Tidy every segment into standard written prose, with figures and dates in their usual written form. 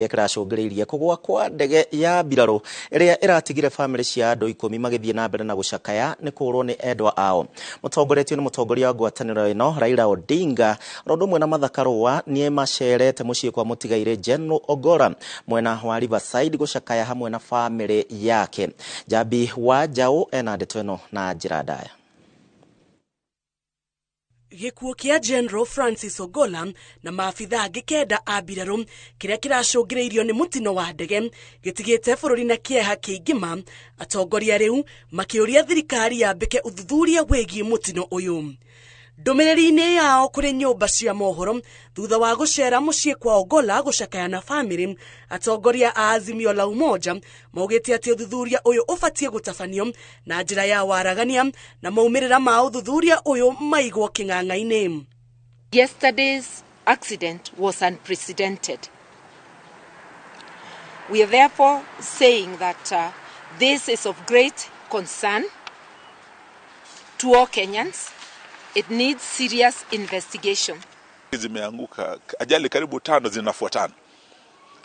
Kĩracũngĩrĩirie kũgũa kwa ndege ya mbirarũ ĩrĩa ĩratigire bamĩrĩ cia andũ 10 magĩthiĩ na mbere na gũcakaya nĩ kũũrwo nĩ endwa ao. Mũtongoretio nĩ mũtongoria wa ngwatanĩro ĩno Raila Odinga o ũndũ ũmwe na Martha Karũa nĩ macerete mũciĩ kwa mũtigairĩ General Ogolla mwena wa Riverside gũcakaya hamwe na bamĩrĩ yake. Njambi wa Njaũ ena ndeto ĩno na njĩra ndaya. Gĩkuũ kĩa General Francis Ogolla na maabitha angĩ 9 a mbirarũ kĩrĩa kĩracũngĩrĩirio nĩ mũtino wa ndege gĩtigĩte bũrũri na kĩeha kĩingĩ ma. Atongoria rĩu makĩũria thirikari yambĩke ũthuthuria wĩgiĩ mũtino ũyũ. Ndũmĩrĩri-inĩ yao kũrĩ nyũmba cia mohoro thutha wa gũcera mũciĩ kwa Ogolla gũcakaya na bamĩrĩ, atongoria a Azimio la Umoja maugĩte atĩ ũthuthuria ũyũ ũbatiĩ gũtabanio na njĩra ya waragania na maumĩrĩra ma ũthuthuria ũyũ maigwo kĩng'ang'a-inĩ. Yesterday's accident was unprecedented. We are therefore saying that this is of great concern to all Kenyans. It needs serious investigation. Zimeanguka ajali karibu 5 zinafuatana,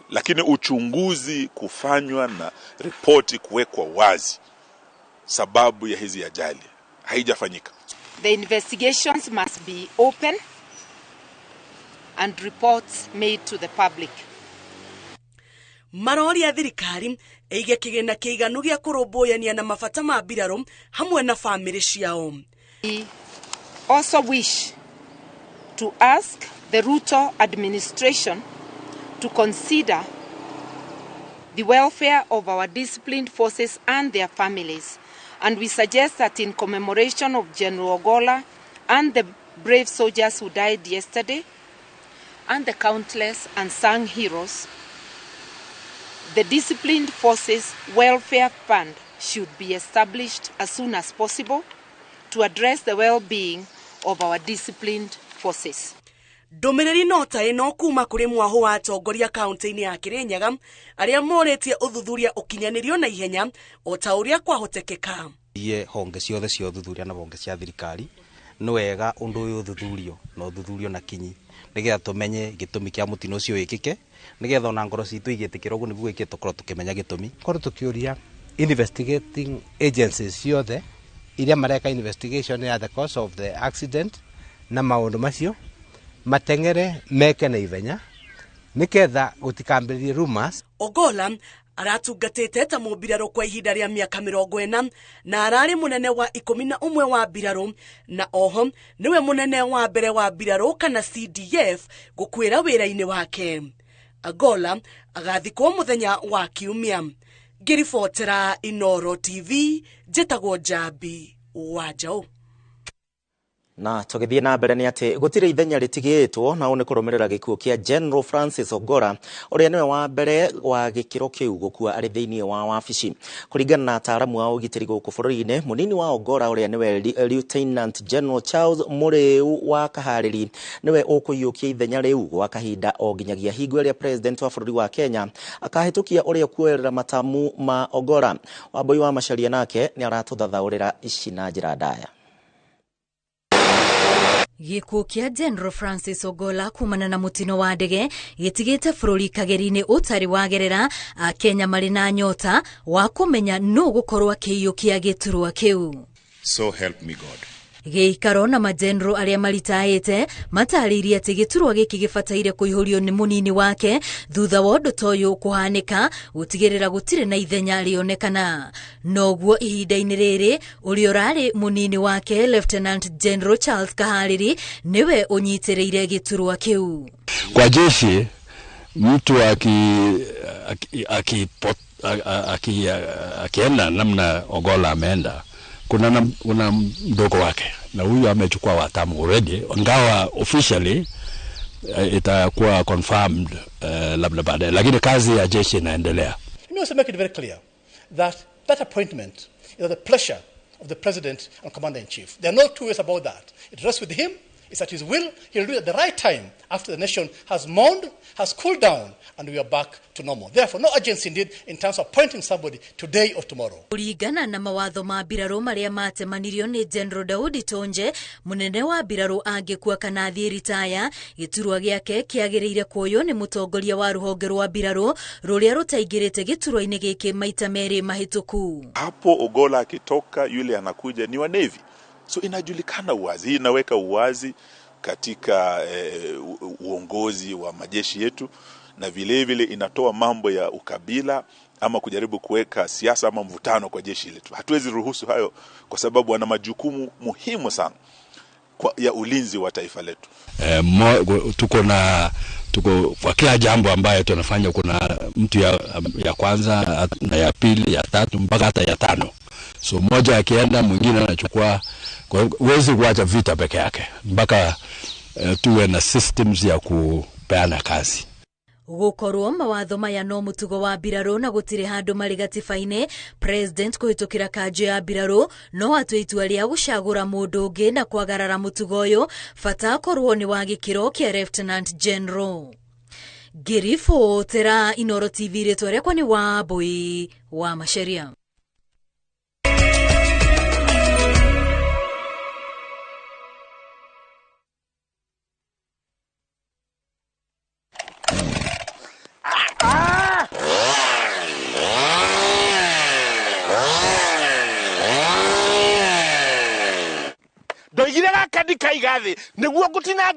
lakini uchunguzi kufanywa na ripoti kuwekwa wazi sababu ya hizi ajali haijafanyika. The investigations must be open and reports made to the public. Maroria thirikari ĩige kĩgĩna kĩiganu gĩa kũrũmbũyania na mabata ma mbirarũ hamwe na bamĩrĩ ciao. We also wish to ask the Ruto administration to consider the welfare of our disciplined forces and their families. And we suggest that in commemoration of General Ogolla and the brave soldiers who died yesterday and the countless unsung heroes, the Disciplined Forces Welfare Fund should be established as soon as possible to address the well-being of our disciplined forces. Ndũmĩrĩri no ta ĩno kuma kũrĩ mwahũ wa atongoria kaunti-inĩ ya Kirinyaga arĩa morĩtie ũthuthuria ũkinyanĩrio na ihenya o ta ũrĩa kwahotekeka. Iye honge ciothe cia ũthuthuria na honge cia thirikari nĩ wega ũndũ ũyũ ũthuthurio na ũthuthurio na kinyi nĩgetha tũmenye gĩtũmi kĩa mũtino ũcio wĩkĩke, nĩgetha ona ngoro citũ igĩtĩkĩra ũguo nĩguo gwĩkĩte tũkorwo tũkĩmenya gĩtũmi. Korwo tũkĩũria investigating agencies ciothe iria mareka investigation ya the cause of the accident na maũndũ macio mateng'ere meke na ihenya nĩketha gũtikambĩrĩrie rumors. Ogolla aratungatĩte ta mũmbirarũ kwa ihinda rĩa mĩaka 40 na ararĩ mũnene wa 11 wa mbirarũ na oho nĩwe mũnene wa mbere wa mbirarũ kana CDF gũkuĩra wĩra-inĩ wake. Ogolla agathikwo mũthenya wa Kiumia. Ngĩribotera Inooro TV njĩtagwo Njambi wa Njaũ. Na tũgĩthiĩ na mbere nĩ atĩ gũtirĩ ithenya rĩtigĩtwo na ũũ nĩ kũrũmĩrĩra gĩkuũ kĩa General Francis Ogolla ũrĩa nĩwe wa mbere wa gĩkĩro kĩu gũkua arĩ thĩinĩ wa wabici. Kũringana na ataaramu a ũgitĩri gũkũ bũrũri-inĩ, mũnini wa Ogolla ũrĩa nĩwe Lieutenant General Charles Mũrĩu wa Kaharĩri nĩwe ũkũiyũkia ithenya rĩu gwa kahinda o nginyagia hingo ĩrĩa President wa bũrũri wa Kenya akahĩtũkia ũrĩa kuoerera matamu ma Ogolla. Wambui wa Macharia nake nĩ aratũthathaũrĩra ici na njĩra ndaya. Gĩkuũ kĩa General Francis Ogolla kumana na mũtino wa ndege gĩtigĩte bũrũri kageri-inĩ ũtarĩ wagerera Akenya marĩ na nyota wa kũmenya nũ gũkorwo akĩiyũkia gĩturwa kĩu. So help me God. Gĩikaro na majenero arĩa maritaĩte matarĩirie atĩ gĩturwa gĩkĩ gĩbataire kũihũrio nĩ mũnini wake thutha wa ũndũ ta ũyũ kũhanĩka gũtigĩrĩra gũtirĩ na ithenya rĩonekana. Noguo ihinda-inĩ rĩrĩ ũrĩa ũrarĩ mũnini wake Lieutenant General Charles Kaharĩri nĩwe ũnyitĩrĩire gĩturwa kĩu. Kwa jeshi mtu akienda namna Ogolla ameenda, kuna mdogo wake na huyu amechukua watamu already, ingawa officially itakuwa confirmed labda baadaye, lakini kazi ya jeshi inaendelea. Let me also make it very clear that that appointment is at the pleasure of the President and Commander-in-Chief. There are no two ways about that. It rests with him, It's at his will. He'll do it at the right time after the nation has mourned, has cooled down, and we are back to normal. Therefore, no urgency indeed in terms of appointing somebody today or tomorrow. Kũringana na mawatho ma mbirarũ marĩa matemanirio nĩ General Daudi Tonje, mũnene wa mbirarũ angĩkua kana athiĩ ritaya, gĩturwa gĩake kĩagĩrĩire kuoywo nĩ mũtongoria wa rũhonge rwa mbirarũ rũrĩa rũtaingĩrĩte gĩturwa-inĩ gĩkĩ maita merĩ mahĩtũku. Hapo Ogolla akitoka, yule anakuja ni wa Navy. So inajulikana uwazi. Hii inaweka uwazi katika uongozi wa majeshi yetu, na vile vile inatoa mambo ya ukabila ama kujaribu kuweka siasa ama mvutano kwa jeshi letu. Hatuwezi ruhusu hayo kwa sababu wana majukumu muhimu sana ya ulinzi wa taifa letu. Tuko kwa kila jambo ambayo tunafanya kuna mtu ya kwanza na ya pili, ya tatu mpaka hata ya tano. So mmoja akienda mwingine anachukua. Kwa huwezi kuacha vita peke yake mpaka tuwe na systems ya kupeana kazi. Gukorwo mawatho maya no mutugo wa mbirarũ na gũtirĩ handũ marĩ gatiba-inĩ, President kũhĩtũkĩra kanjũ ya mbirarũ no atue itua rĩa gũcagũra mũndũ ũngĩ na kwagarara mũtugo ũyũ, bata akorwo nĩ wa gĩkĩro kĩa Lieutenant General. Ngĩribotera Inooro TV, rĩtwa rĩakwa nĩ Wambui wa Macharia. Ndoigire gaka ndikaiga thĩ nĩguo ngũtinangia.